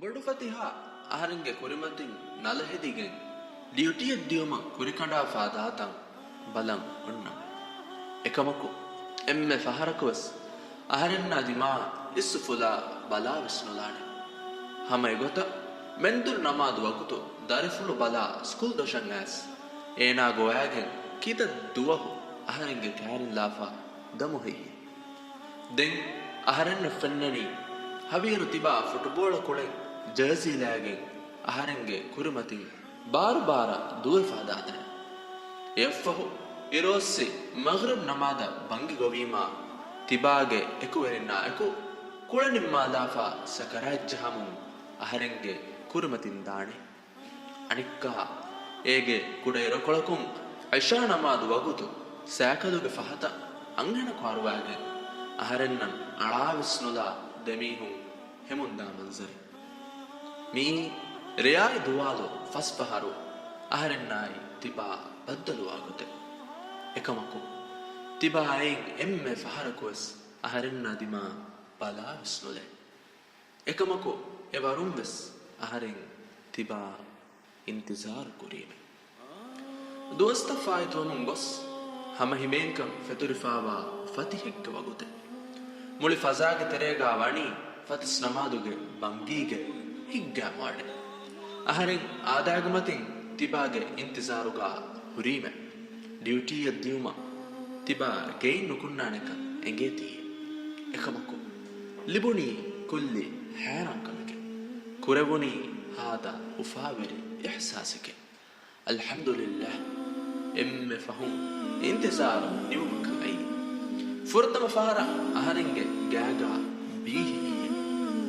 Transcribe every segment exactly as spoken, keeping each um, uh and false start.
ބޮޑުފަތިހާ އަހަރެންގެ ކުރިމަތިން ނަލަހެދިގެން ޑިއުޓީއެއް ދިޔުމަށް ކުރިކަނޑާފާ ދާތަން ބަލަން އޮންނަމެ. އެކަމަކު، އެންމެ ފަހަރަކުވެސް އަހަރެންނާ ދިމާ އިސްއުފުލާ ބަލާވެސް ނުލާނެ. ހަމަ އެގޮތަށް މެންދުރު ނަމާދު ވަގުތު ދަރިފުޅު ބަލާ ސްކޫލް ދޮށަށް އައިސް، އޭނާ ގޮވާގެން ކިތައް ދުވަހު އަހަރެންގެ ކައިރިން ލާފާ ދަމު ހެއްޔެވެ؟ ދެން އަހަރެންނަށް ފެންނަނީ ހަވީރު ތިބާ ފުޓުބޯޅަ ކުޅެން ޖާޒީ ލައިގެން އަހަރެންގެ ކުރިމަތިން ބާރު ބާރަށް ދުވެފާ ދާތަނެއް. އެއަށްފަހު އިރުއޮއްސި މަޣްރިބް ނަމާދަށް ބަންގި ގޮވީމާ، ތިބާގެ އެކުވެރިންނާ އެކު ކުޅެނިން މާލާފާ ސަކަރާތް ޖަހަމުން އަހަރެންގެ ކުރިމަތިން ދާނެ. އަނެއްކާ، އޭގެ ކުޑައިރަކޮޅަކުން އިޝާ ނަމާދު ވަގުތު ސައިކަލުގެ ފަހަތަށް އަންހެނަކު އަރުވާގެން އަހަރެންނަށް އަޅާވެސް ނުލާ ދެމީހުން ހެމުންދާ މަންޒަރެއް. މިއީ ރެޔާއި ދުވާލު ފަސް ފަހަރު އަހަރެންނާއި ތިބާ ބައްދަލުވާ ގޮތެއް. އެކަމަކު، ތިބާ އެއިން އެންމެ ފަހަރަކުވެސް އަހަރެންނާ ދިމާ ބަލާވެސް ނުލޭ. އެކަމަކު، އެ ވަރުންވެސް އަހަރެން ތިބާ އިންތިޒާރު ކުރީމެ. ދުވަސްތައް ފާއިތުވަމުން ގޮސް، ހަމަ ހިމޭންކަން ފެތުރިފާވާ ފަތިހެއްގެ ވަގުތެއް. މުޅި ފަޒާގެ ތެރޭގާ ވަނީ ފަތިސް ނަމާދުގެ ބަންގީގެ ހިތްގައިމު އަޑެއް. އަހަރެން އާދައިގެ މަތިން ތިބާގެ އިންތިޒާރުގާ ހުރީމެ. ޑިއުޓީއަށް ދިޔުމަށް ތިބާ ގެއިން ނުކުންނާނެކަން އެނގޭތީ. އެކަމަކު، ލިބުނީ ކުއްލި ހައިރާންކަމެކެއް. ކުރެވުނީ ހާދަ އުފާވެރި އިޙްސާސެކެއް. އަލްޙަމްދުލިއްލާހް، އެންމެ ފަހުން އިންތިޒާރު ނިމުމަކަށް އައީ. ފުރަތަމަ ފަހަރަށް އަހަރެންގެ ގާގާ ބީހިއްޔެ.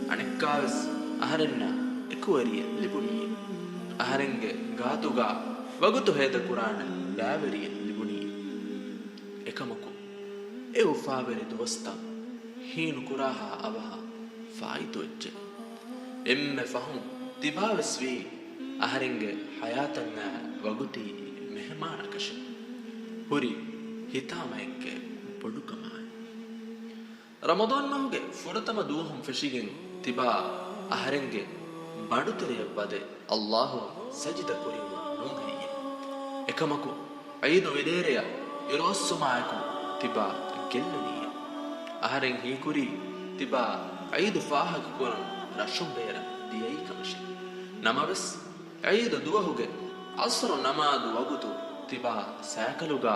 އަނެއްކާވެސް އަހަރެންނަށް އެކުވެރިއެއް ލިބުނީއެއް. އަހަރެންގެ ގާތުގާ ވަގުތު ހޭދަކުރާނެ ބައިވެރިއެއް ލިބުނީއެއް. އެކަމަކު، އެ އުފާވެރި ދުވަސްތައް ހީނުކުރާހާ އަވަހަށް ފާއިތުވެއްޖެ. އެންމެ ފަހުން ތިބާވެސް ވީ އަހަރެންގެ ޙަޔާތަށް އައި ވަގުތީ މެހެމާނަކަށެއް. ހުރި ހިތާމައެއްގެ ބޮޑުކަމާއި. ރަމަޟާން މަހުގެ ފުރަތަމަ ދުވަހުން ފެށިގެން ތިބާ އަހަރެންގެ ބަނޑުތެރެޔަށް ވަދެ ﷲ އަށް ސަޖިދަ ކުރީމަ ނޫން ހެއްޔެވެ؟ އެކަމަކު، ޢީދު ވިލޭރެޔަށް އިރުއޮއްސުމާއެކު ތިބާ ގެއްލުނީއެވެ. އަހަރެން ހީކުރީ ތިބާ ޢީދު ފާހަގަކުރަން ރަށުން ބޭރަށް ދިޔައީ ކަމަށެވެ. ނަމަވެސް، ޢީދު ދުވަހުގެ ޢަޞްރު ނަމާދު ވަގުތު ތިބާ ސައިކަލުގާ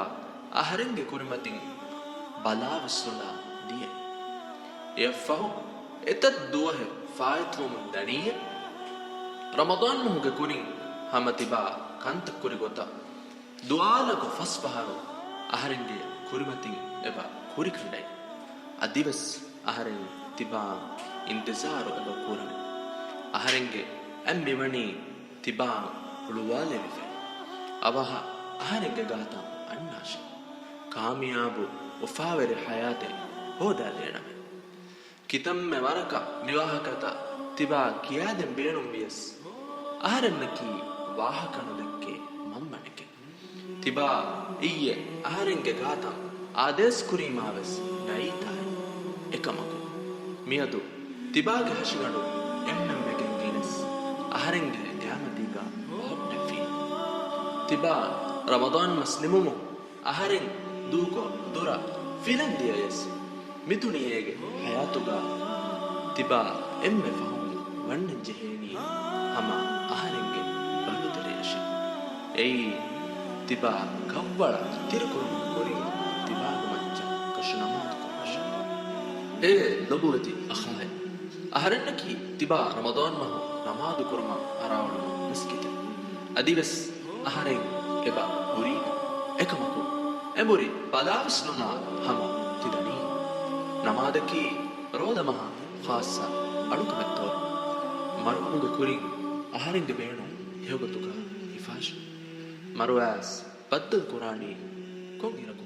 އަހަރެންގެ ކުރިމަތިން ބަލާވެސް ނުލާ ދިޔައެވެ. އެއަށްފަހު އެތައް ދުވަހެއް ފާއިތުވަމުން ދަނީއެވެ. ރަމަޟާން މަހުގެ ކުރިން ހަމަ ތިބާ ކަންތައް ކުރި ގޮތަށް ދުވާލަކު ފަސް ފަހަރު އަހަރެންގެ ކުރިމަތިން އެބަ ކުރިކަނޑައެވެ. އަދިވެސް އަހަރެން ތިބާ އިންތިޒާރު އެބަ ކުރަން. އަހަރެންގެ އަތް މިވަނީ ތިބާ ހުޅުވާލެވިފައި. އަވަހަށް އަހަރެންގެ ގާތަށް އަންނާށޭ. ކާމިޔާބު އުފާވެރި ޙަޔާތެއް ހޯދާލާނަމޭ. ކިތަންމެ ވަރަކަށް މިވާހަކަތައް ތިބާ ކިޔާދޭން ބޭނުންވިޔަސް، އަހަރެންނަކީ ވާހަކަ ނުދެއްކޭ މަންމަނެކެވެ. ތިބާ އިއްޔެ އަހަރެންގެ ގާތަށް އާދޭސް ކުރީމާވެސް ނައްތާއެވެ. އެކަމަކު، މިއަދު ތިބާގެ ހަށިގަނޑު އެންމެންމެގެން ގެނެސް އަހަރެންގެ ގާމަތީގަ ހޮއްޓަފި. ތިބާ ރަމަޟާން މަސް ނިމުމުން އަހަރެން ދޫކޮށް ދުރަށް ފިލަން ދިޔަޔަސް، މިދުނިޔޭގެ ޙަޔާތުގަ ތިބާ އެންމެ ފަހުން ވަންނަން ޖެހޭނީ ހަމަ އަހަރެންގެ ބަނޑުތެރެޔަށޭ. އެއީ، ތިބާ ކަށްވަޅަށް ތިރިކުރުމުގެ ކުރިން ތިބާގެ މައްޗަށް ކަށު ނަމާދު ކުރުމަށޭ. އޭ ލޮބުވެތި އަޚާއެ! އަހަރެންނަކީ ތިބާ ރަމަޟާން މަހު ނަމާދު ކުރުމަށް އަރާވަޑުނު މިސްކިތެއް. އަދިވެސް އަހަރެން އެބަ ހުރީ. އެކަމަކު، އެނބުރި ބަލާވެސް ނުލާ ހަމަ ތިދަނީ. ނަމާދަކީ ރޯދަމަހަށް ޚާއްޞަ އަޅުކަމެއްތޯ؟ މަރުވުމުގެ ކުރިން އަހަރެންގެ ބޭނުން ހެޔޮގޮތުގަ ހިފާށި. މަރުވާސް ބައްދަލު ކުރާނީ ކޮން އިރަކު؟